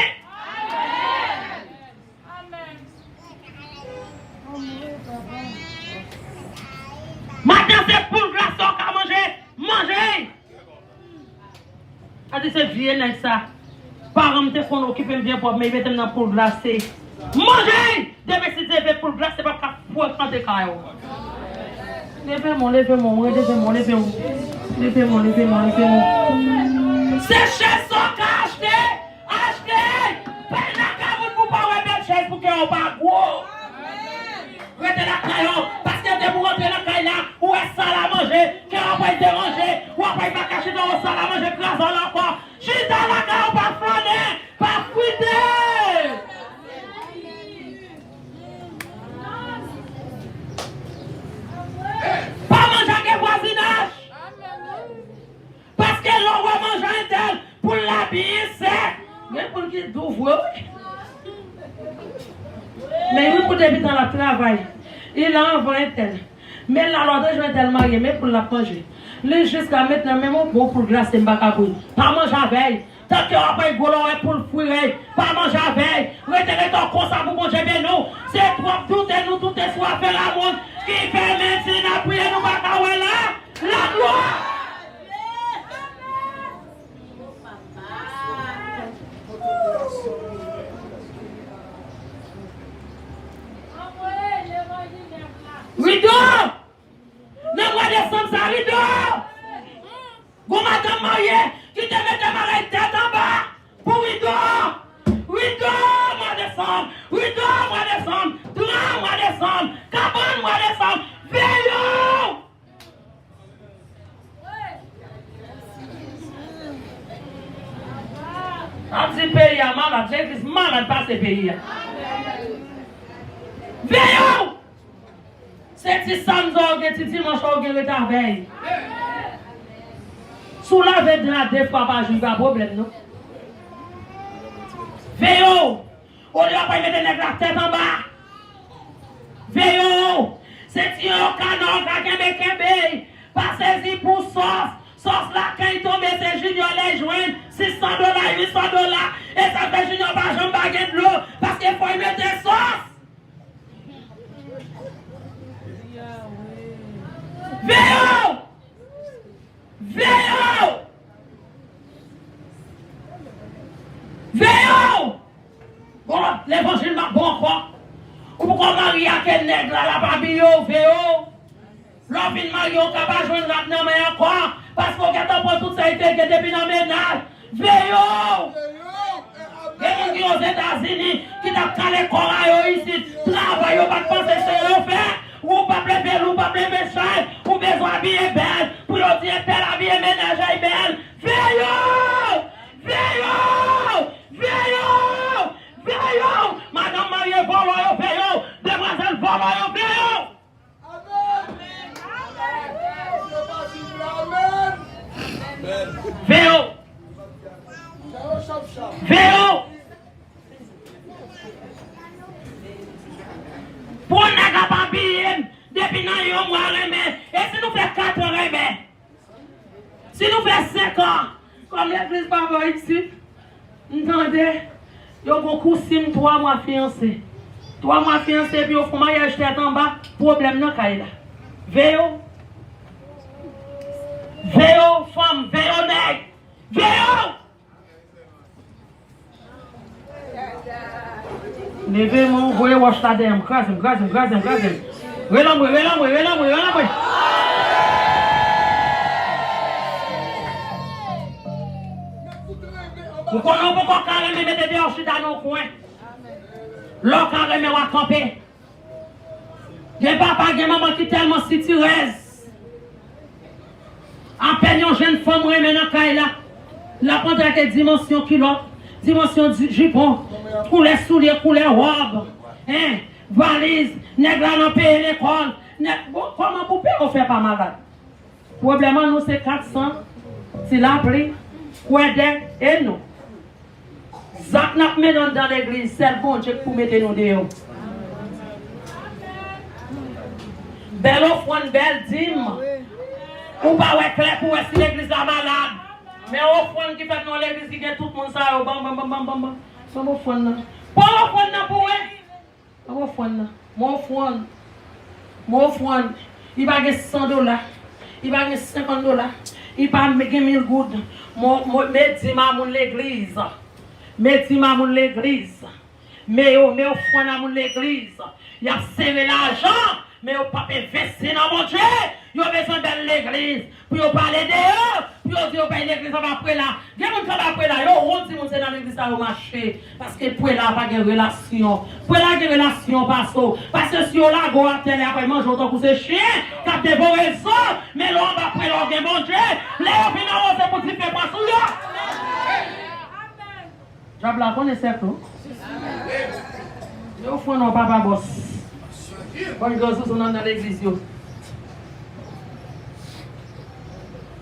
Maten se poul glase w ka manje, manje. A di se vye nèg sa. Paran m te konn okipe m byen pwòp, men li mete m nan poul glase. Manje! Demen si te vye poul glase, pa ka frekante kay ou. Leve men w, leve men w, leve men w, leve men w. Leve men w, leve men w, leve men w. Se chèz sa w ka achte, achte! Pay nan kabout pou w pa wè bèl chèz pou kè w pa gwo. Rete lakay ou, paske depi w rantre nan kay la, ou wè sal a manje, kè w ap al deranje, w ap al pa ka chita, w sal a manje kraze w la ankò. Chita lakay ou, pa flannen, pa frite. Pa manje ak vwazinaj. Paske lè w wè manje entèl, poul la byen sèk. Gen poul ki dou vre, wi. Men wi, pou depi tan l ap travay, li la anvan entèl. Men la, lè w te jwenn entèl marye, men poul l ap manje. Li jiska mentnan, menm yon bon poul glase m pa ka bri. Pa manje avè l. Tanke w ap bay gwo lè w wè poul frirèy, pa manje avè l. Rete, rete konsa pou Bondye beni w. Se twòp doute nou doute sou afè lamoun ki fè menm si n ap priye nou pa ka wè la, laglwa. Rido! Nan mwa desanm sa, rido! Gon madanm marye ki te mete marèy tèt anba pou rido! Rido mwa desanm! Rido mwa desanm! Dra mwa desanm! Kabann mwa desanm! Veye w! Ap di peyi a malad, legliz malad pase peyi a. Veye w! Se ti samdi w gen, ti dimanch w gen, rete avè l. Si w lave dra de fwa pa jou, pa pwoblèm non. Veye w! Olye w ap al mete nèg la tèt anba. Veye w! Se ti yon kana w ka kenbe, kenbe. Pa sezi pou sòs. Sòs la, kan l tonbe, se Junior lè jwenn. Sis san dola, uit san dola. E sa fè Junior pa janm pa gen dlo. Paske fò l mete sòs. Veye w! Veye w! Veye w! Gon lòt levanjil m ap ba w ankò. Ou poko marye ak nèg la, l ap abiye w, veye w. Lè w vin marye, w ka pa jwenn rad nan men ankò, paske w gentan pran tout sa li te gen depi nan mennaj. Veye w! Gen moun ki Ozetazini, ki t ap kale kò a yo isit. Travay yo pa t panse se yo fè. Ou p ap leve lou, ou p ap leve chay. Ou bezwen abiye bèl. Pou yo di entèl abiye, mennaj a bèl. Veye w! Veye w! Veye w! Veye w! Madanm marye vòlò yo, veye w! Demwazèl vòlò yo, veye w! Amèn. Amèn. Veye w! Veye w! Pou yon nèg ap abiye m depi nan yon mwa renmen, e si nou fè kat an renmen? Si nou fè senk an, kòm legliz pa bò isit, m tande, yo gon kousin m twa mwa fiyanse. Twa mwa fiyanse, epi yo fè maryaj tèt anba, pwoblèm nan kay la. Veye w! Veye w, fanm, veye w, nèg! Veye w! Leve men w, voye wòch la dèyè m, kraze m, kraze m, kraze m, kraze m. Rele anmwe, rele anmwe, rele anmwe, rele anmwe. Ou konnen w poko ka renmen, mete deyò, chita nan yon kwen. Lè w ka renmen, w a kanpe. Gen papa, gen manman ki tèlman sitirèz. Apèn yon jèn fanm renmen nan kay la, l ap antre ak dimansyon kilòt, dimansyon di-, jipon, koulè soulye, koulè wòb, en, valiz, nèg la nan peye lekòl. Nèg, bon, kòman pou peye w fè pa malad? Pwoblèm an nou se kat san, ti lapli, kwèdè, e nou. Zak n ap mennen anndan legliz, sèl Bondye k pou mete nou deyò. Bèl ofrann, bèl dim. Ou pa wè klè pou wè si legliz la malad. Men ofrann ki fèt nan legliz ki gen tout moun sa yo, ban m, ban m, ban m, ban m, ban m, ban m ofrann nan. Pran ofrann nan pou wè. Ban m ofrann nan. Mwen ofrann. Mwen ofrann. Li pa gen san dola. Li pa gen senkant dola. Li pa gen mil goud. Mwen, mwen, men dim a moun legliz. Men dim a moun legliz. Men yo, men ofrann a moun legliz. Y ap sere lajan, men yo p ap envesti nan Bondye. Yo bezwen bèl legliz. Pou yo pale de yo, pou yo di yo bay legliz anba prela. Gen moun k anba prela, yo wont di moun se nan legliz sa yo mache. Paske prela pa gen relasyon. Prela gen relasyon pase w. Paske si yo lage w atè, lè apre manje w tankou se chen k ap devore zo. Men lè w anba prela w gen Bondye. Lè yo vin anwo se pou dife pran sou yo. Dyab la konnen sèk nou. Yo fon non papa bòs. Bann gran zouzoun anndan legliz yo.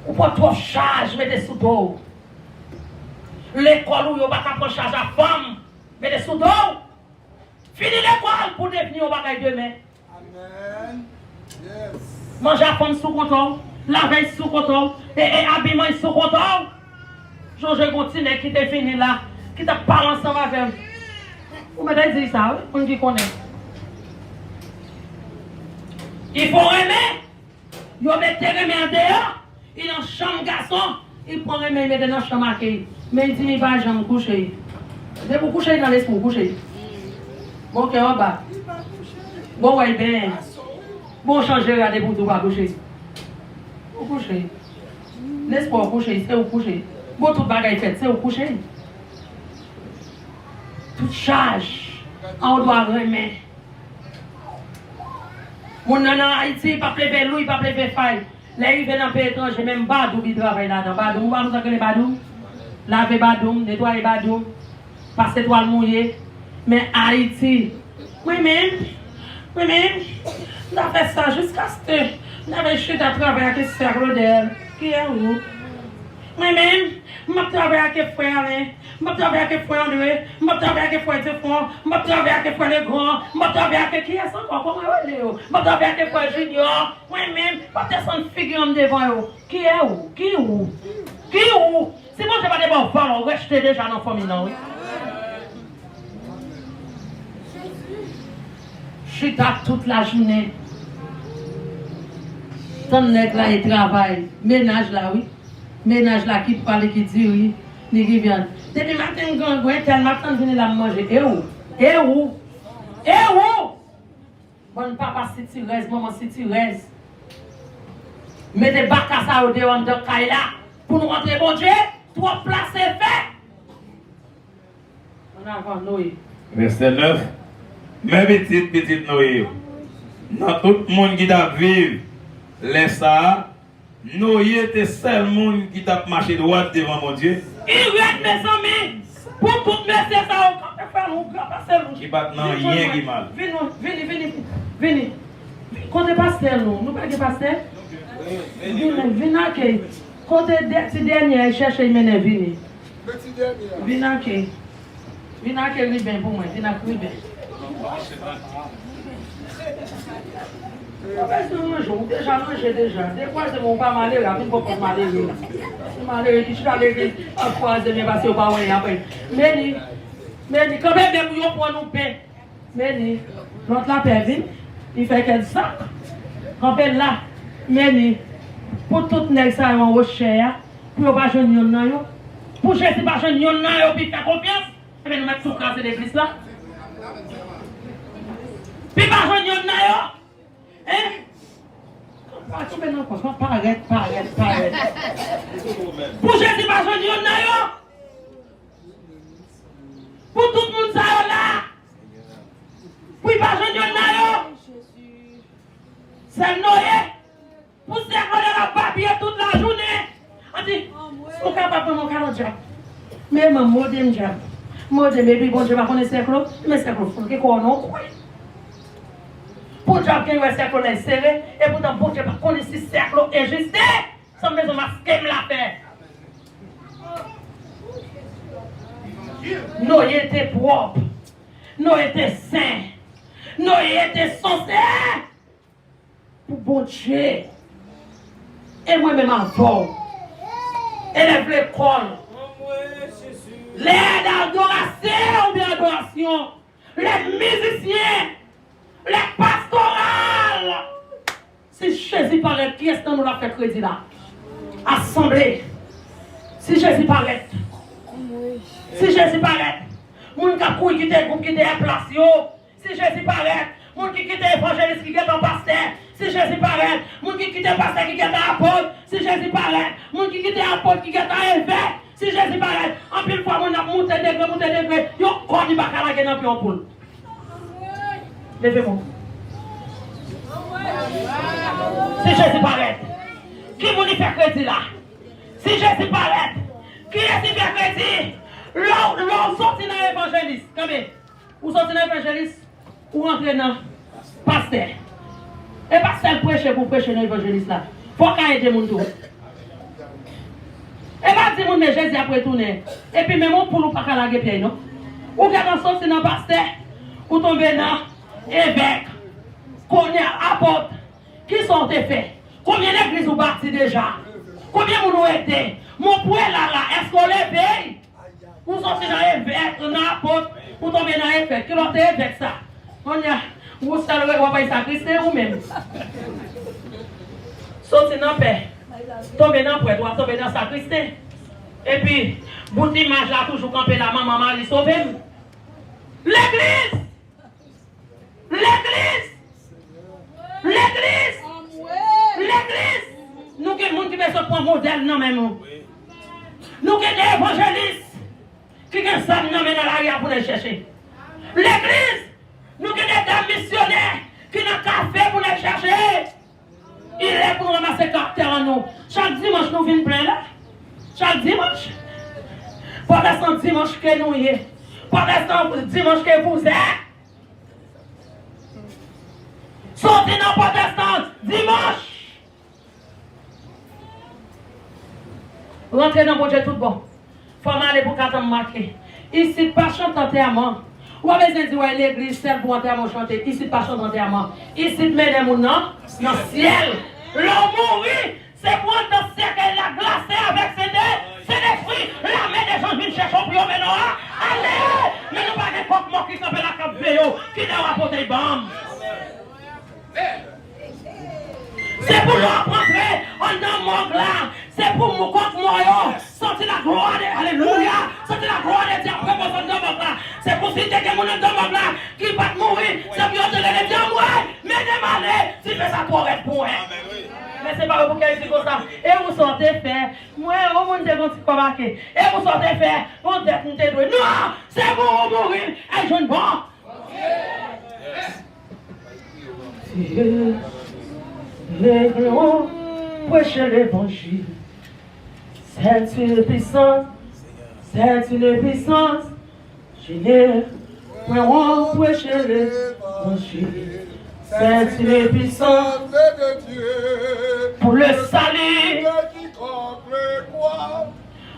Ou pran twòp chaj mete sou do w. Lekòl ou yo pa ka pran chaj a fanm mete sou do w. Fini lekòl pou devni yon bagay demen. Amen. Yes. Manje a fanm sou kontò w, lavèy sou kontò w, e, e abiman sou kontò w. Sonje gon ti nèg ki te vini la, ki t ap pale ansanm avè m. Ou mèt di sa, wi, moun ki konnen. Il faut renmen. Yo mete renmen andeyò, li nan chanm gason, li pran renmen, li mete nan chanm ak li. Men li di li pa janm kouche. Depi w kouche, li nan lespri w kouche. Bon kè w ba. Bon wè l benyen. Bon chanje rad epi w di w pa kouche. Ou kouche. Lespri w kouche, se ou kouche. Bon tout bagay fèt, se ou kouche. Tout chaj an w dwa renmen. Moun nan nan Ayiti, li p ap leve lou, li p ap leve fay. Lè rive nan peyi etranje, menm badou li travay ladan. Badou, ou pa konn sa k rele badou? Lave badou, netwaye badou, pase twal mouye. Men Ayiti, mwen menm, mwen menm, m ta fè sa jiskaske m ta vin chita travay ak sè Claudel. Kiyès ou? Mwen menm, m ap travay ak frè Alen, m ap travay ak frè Andre, m ap travay ak frè Difon, m ap travay ak frè Legrand, m ap travay ak kiyès ankò? Kòman yo rele yo? M ap travay ak frè Junior. Mwen menm, m ap desann figi m devan yo. Kiyès ou? Ki ou? Ki ou? Si Bondye pa te ba w valè, ou rejte deja nan fanmi nan, wi. Chita tout lajounen. Tann nèg la e travay. Mennaj la, wi. Mennaj la ki pwa, li ki diri, li ki vyann. Depi maten m grangwen, tèl m ap tann vini la m manje. E ou? E ou? E ou? Bann papa sitirèz, manman sitirèz. Mete baka sa yo deyò anndan kay la pou nou rantre Bondye. Twòp plas e fè. Ann avan, Noye. Vèsè nèf. Men pitit pitit Noye yo, nan tout moun ki t ap viv lè sa a, Noye te sèl moun ki t ap mache dwat devan Bondye. Li rèd, mezanmi, pou tout mesye sa yo kanpe frè nou, gran pase nou. Ki pa t nan anyen ki mal. Vin, vini, vini, vini. Kote pastè nou? Nou pa gen pastè? Vini, vin akèy. Kote dè-, ti dènye a chèche mennen vini? Vin ak, vin ak riben pou mwen, vin ak riben. Ou pa bezwen ranje, ou deja ranje deja. Dekwaze men ou pa malere, a vin pran pòz malere la. Se malere ki chita legliz ap kwaze men pase yo pa wè apre. Meni, meni, kanpe ben pou yo pran nou ben. Meni, lòt la pè vin, li fè kèk zak. Kanpe la, meni, pou tout nèg sa yo anwo chè a, pou yo pa jwenn yonn nan yo. Pou Jezi pa jwenn yonn nan yo, pi fè konfyans, ebyen nou mèt tou kraze legliz la. Pi pa jwenn yonn nan yo. Hein? Pa tonbe nan kòs, pa parèt, parèt, parèt. Pou Jezi pa jwenn yonn nan yo. Pou tout moun sa yo la. Sèl Noye, pou sèk la, l ap babye tout lajounen. An di, si w kapab ban m yon kalòt djab. Men manm, mode m djab. Mode m, epi Bondye pa konnen sèk lo, men sèk lo fou, ki kò w non kwè. Pou djab gen wè sèk lo lè sere, epoutan Bondye pa konnen si sèk lo egziste. Sa m bezwen maske m la fè. Noye te pwòp. Noye te sen. Noye te sanse pou Bondye. E mwen menm avè w. Elèv lekòl. Lè adorasyon oubyen adorasyon. Lè mizisyen. Lè pastoral. Si Jezi parèt, kiyès nan nou l ap fè kredi la? Asanble. Si Jezi parèt. Si Jezi parèt. Moun k ap kouri kite gwoup ki dèyè plas yo. Si Jezi parèt. Moun ki kite evanjelis ki gentan pastè. Si Jezi parèt. Moun ki kite pastè ki gentan apot. Si Jezi parèt. Moun ki kite apot ki gentan evèk. Si Jezi parèt, anpil fwa moun ap moute degre, moute degre, yon kòn li pa ka lage nan pye yon poul. Leve men w. Si Jezi parèt, ki moun li fè kredi la? Si Jezi parèt, kiyès li fè kredi? Lè w, lè w soti nan evanjelis, kanpe. Ou soti nan evanjelis, ou rantre nan pastè. E pa sèl preche pou preche nan evanjelis la. Fò w ka ede moun tou. E pa di moun men Jezi ap retounen. Epi menm yon poul ou pa ka lage pye non. Ou gentan soti nan pastè, ou tonbe nan evèk. Kounye a, apot, kisa w te fè? Konbyen legliz ou bati deja? Konbyen moun ou ede? Mon prela la, èske w leve? Ou soti nan evèk, nan apot, ou tonbe nan evèk. Ki lòt evèk sa? Kounye a, ou sèl w ap bay sakri, se ou menm. Soti nan pè, tonbe nan prèt, w ap tonbe nan sakri. Epi, bout imaj la toujou kanpe la, manman Mari sove m. Legliz! Legliz! Legliz! Legliz! Nou gen moun ki bezwen pran modèl nan men nou. Nou gen de evanjelis ki gen zam nan men nan lari a pou n al chèche. Legliz! Nou gen de dam misyonè ki nan kafe pou n al chèche. Il lè pou nou ranmase karaktè an nou. Chak dimanch nou vin plen la. Chak dimanch. Pwotestan dimanch ke nou ye. Pwotestan dimanch ke vous êtes. Soti nan pwotestan dimanch. Rantre nan Bondye tout bon. Fò m ale pou kat an m make. Isit pa chante antèman. Ou pa bezwen di w al legliz sèl pou antèman w chante. Isit pa chante antèman. Isit mennen moun nan, nan syèl. Lè w mouri, se pou anndan sèkèy la glase avèk Sentè, Sentespri, lame de zanj vin chèche w pou yo mennen w ale. Men nou pa gen kòk mò ki kanpe la k ap veye w. Kilè w a pote l ban m? Se pou lè w ap rantre anndan mòg la, se pou mou kòk mò yo santi laglwa de, alelouya, santi laglwa de Dye ap repoze anndan mòg la. Se pou si te gen moun anndan mòg la ki pa t mouri, se pou yo te rele Dye, anmwey, mennen m ale, dife sa twò rèd pou mwen. Men se pa yo pou kè di konsa, e ou sa w te fè? Mwen, yon moun te gon ti kòb ake, e ou sa w te fè? Yon dèt m te dwe. Non, se pou ou mouri, al jwenn bon. Dieu, nous voulons prêcher l'évangile. C'est une puissance, c'est une puissance. Je ne pourrons prêcher l'évangile. C'est une puissance de Dieu. Pour le salut,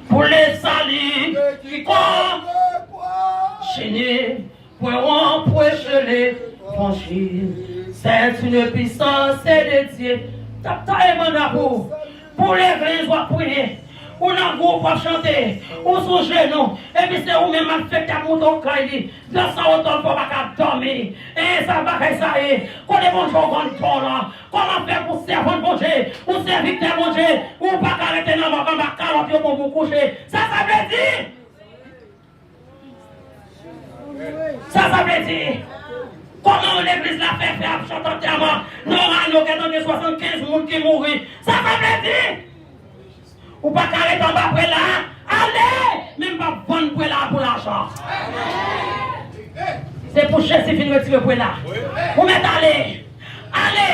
pour le salut, quiconque, je ne Pwen w an preche levanjil, c'est une puissance de Dieu. Tap taye banda pou ou. Pou legliz w ap priye. Ou nan gwoup w ap chante. Ou sou jenou. Epi se ou menm malfektè ap moute w kay li. Dans sa otò l fè w pa ka dòmi. E sa bagay sa ye. Kote Bondye w konn fè w lan? Kòman fè pou sèvant Bondye, ou sèvitè Bondye, ou pa ka rete nan mòg anba kalòt yo pou w kouche? Sa sa vle di? Sa sa vle di? Kòman yon legliz la fè fè ap chante antèman nan yon rano gentan gen swasannkenz moun ki mouri? Sa sa vle di? Ou pa ka ret anba prela a? Ale! Men m p ap vann prela a pou lajan. Se pou Jezi vin retire prela. Ou mèt ale! Ale!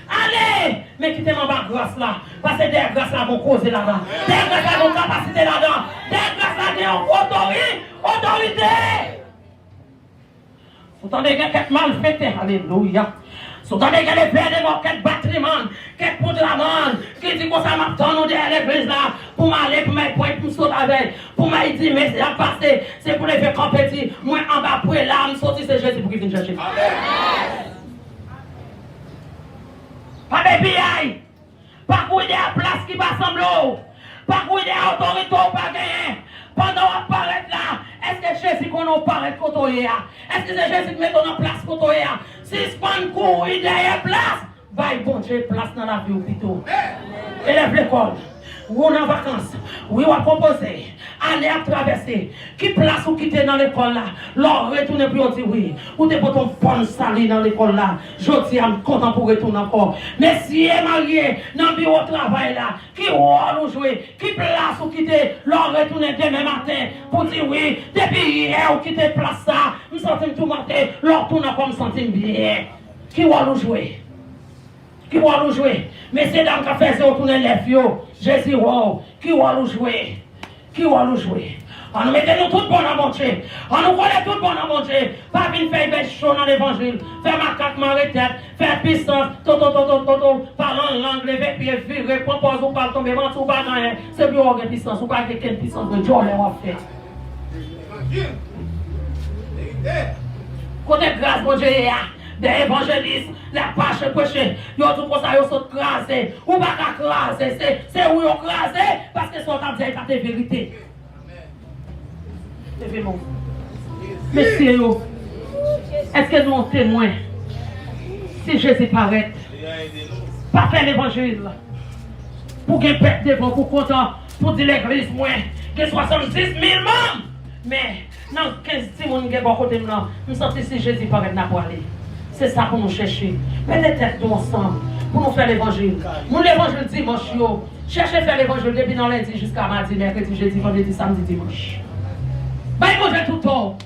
Ale! Men kite m anba gras la. Paske dèyè gras la gen yon koze ladan. Dèyè gras la gen yon kapasite ladan. Dèyè gras la gen yon otori, otorite. Si w tande gen kèk malfektè, alelouya. Si w tande gen leve de mò, kèk batriman, kèk poudlaman, ki di konsa, "M ap tann ou dèyè legliz la, pou m ale, pou m al pran, pou m sot avè l, pou m al di, mesye ap pase, se pou leve kanpe di, mwen anba pwe la, m soti, se Jezi pou ki vin chèche m." Pa piyay! Pa kouri dèyè plas ki pa sanble w. Pa kouri dèyè otorite w pa genyen. Pandan w ap parèt la, èske Jezi konnen w parèt kote w ye a? Èske se Jezi ki mete w nan plas kote w ye a? Sispann kouri dèyè plas. Bay Bondye plas nan lavi w pito. Elèv lekòl, wi w nan vakans, wi w ap konpoze, ane ap travèse. Ki plas ou kite nan lekòl la? Lè w retounen pou yo di wi, ou te pote yon bòn sali nan lekòl la. Jodi a, m kontan pou w retounen ankò. Mesye marye, nan biwo travay la, ki wòl ou jwe? Ki plas ou kite lè w retounen demen maten pou di wi, depi yè ou kite plas sa, m santi m toumante, lè w tounen ankò, m santi m byen. Ki wòl ou jwe? Ki wòl ou jwe? Mesye dam k ap fè ze yo tounen lèf yo, Jezi wè w. Ki wòl ou jwe? Ki wòl ou jwe? Ann nou mete nou tout bon nan Bondye. Ann nou kole tout bon nan Bondye. Pa vin fè bèt cho nan levanjil. Fè makak mare tèt. Fè pisans. Toto, toto, toto. Pale an lang. Leve pye. Vire. Pran pòz ou pa al tonbe. Manti ou pa gen anyen. Se pou w gen pisans. Ou pa gen kenn pisans vre. Djòlè w ap fè. Kote gras Bondye ye a? Dèyè evanjelis, lè ap mache preche, yo di w konsa yo sot kraze. Ou pa ka kraze, se, se ou yo kraze, paske sa w t ap di a, e pa te verite. Leve men w. Mesye yo, èske nou yon temwen? Si Jezi parèt, pa fè levanjil. Pou gen bèt devan pou kontan, pou di legliz mwen gen swasanndis mil manm. Men, nan kenz timoun gen bò kote m nan, m santi si Jezi parèt n a pwale. Se sa pou nou chèche. Mete tèt nou ansanm pou nou fè levanjil. Moun levanjil dimanch yo, chèche fè levanjil depi nan lendi jiska madi, mèkredi, jedi, vandredi, samdi, dimanch. Bay Bondye tout tò.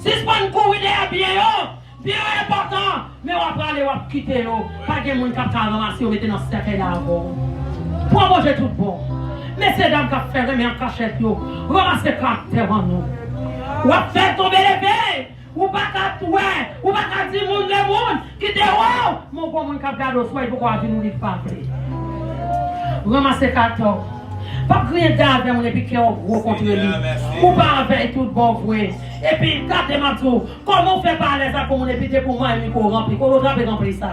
Sispann kouri dèyè byen yo. Byen yo enpòtan, men w ap prale, w ap kite yo. Pa gen moun k ap ka ranmase yo, mete nan sèkèy la avè w. Pran Bondye tout bon. Mesye dam k ap fè renmen an kachèt yo, ranmase karaktè an nou. W ap fè l tonbe leve. Ou pa ka wè, ou pa ka di moun de moun, kite w. Men w gon moun k ap gade w, swa li poko a vin ou li pa vle. Ranmase karaktè w. P ap griyen dan avè moun epi kè w gwo kontre li. Ou pa avè l tout bon vre. Epi gade m ap di w, kòman w fè pa alèz ak yon moun epi depi w manyen mikwo w ranpli, kote w t ape ranpli sa?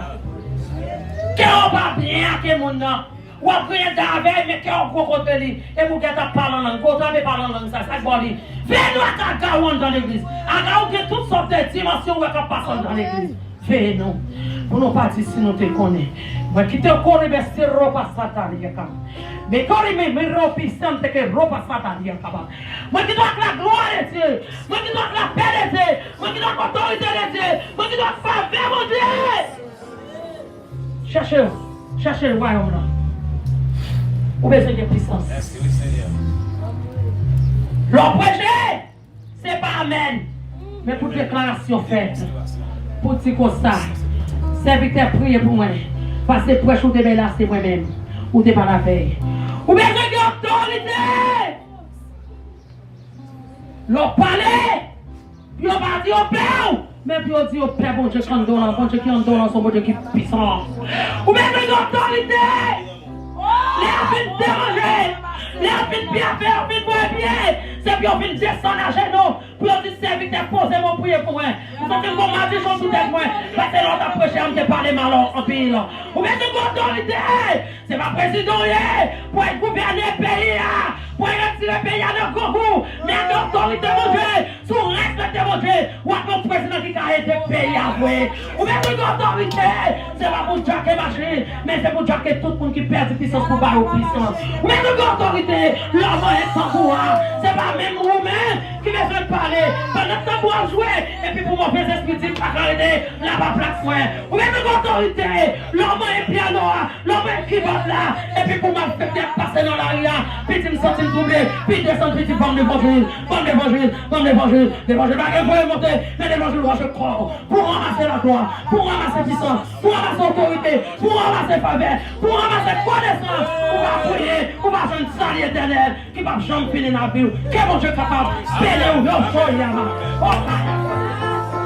Kè w pa byen ak yon moun nan. W ap griyen dan avè l, men kè w gwo kontre li. Epi w gentan ap pale an lang. Kote w ape pale an lang sa? Sa k ba w li? Veye nou ak aga w anndan legliz. Aga w gen tout sòt de dimansyon w wè k ap pase anndan legliz. Veye nou, pou nou pa di si nou te konnen. Mwen kite kore bèste ropa sataryaka. Me kore me, me ropi sante ke ropa sataryaka ba. Mwen kite ak la glwa de Dye. Mwen kite ak lapè de Dye. Mwen kite ak otorite de Dye. Mwen kite ak favè Bondye. Chèche, chèche wayòm nan. Ou bezwen gen pisans. Lè w preche, se pa amèn. Men pou deklarasyon fèt, pou di konsa, sèvitè priye pou mwen, paske prèch ou te bay la se mwen menm, ou te pale avè l. Ou bezwen gen otorite. Lè w pale, pou yo pa di yo pè w, men pou yo di yo pè Bondye ki anndan w lan, Bondye ki anndan w lan se yon Bondye ki pisan. Ou bezwen gen otorite. Lè y ap vin deranje, lè y ap vin byen fè, y ap vin bwè byen, se pou yo vin desann ajenou, pou yo di sèvitè poze men w priye pou mwen. M santi m gon madichon sou tèt mwen, paske lè w t ap preche a, m te pale mal anpil. Ou bezwen gen otorite. Se pa prezidan w ye pou w al gouvène peyi a, pou w al retire peyi a nan grangou. Men gen otorite Bondye. Si w respekte Bondye, w ap yon prezidan ki ka ede peyi a vre. Ou bezwen gen otorite. Se pa pou w djake machin, men se pou w djake tout moun ki pèdi pisans pou w ba yo pisans. Ou bezwen gen otorite. Lè w manyen tanbou a, se pa menm ou menm ki bezwen pale pandan tanbou a ap jwe, epi pou movèzespri di m pa ka rete Lavaplak frè, ou mete gen otorite, lè w manye pyano a, lè w manye kibòd la, epi pou malfektè pase nan lari a, piti m santi m twouble, pi desann piti ban m levanjil, ban m levanjil, ban m levanjil, levanjil pa gen voye monte, men levanjil wache kò w, pou ranmase laglwa, pou ranmase pisans, pou ranmase otorite, pou ranmase favè, pou ranmase konesans, ou va priye, ou va jwenn sali etènèl ki p ap janm fini nan vi w, ke Bondye kapab beni w, yo, foyama.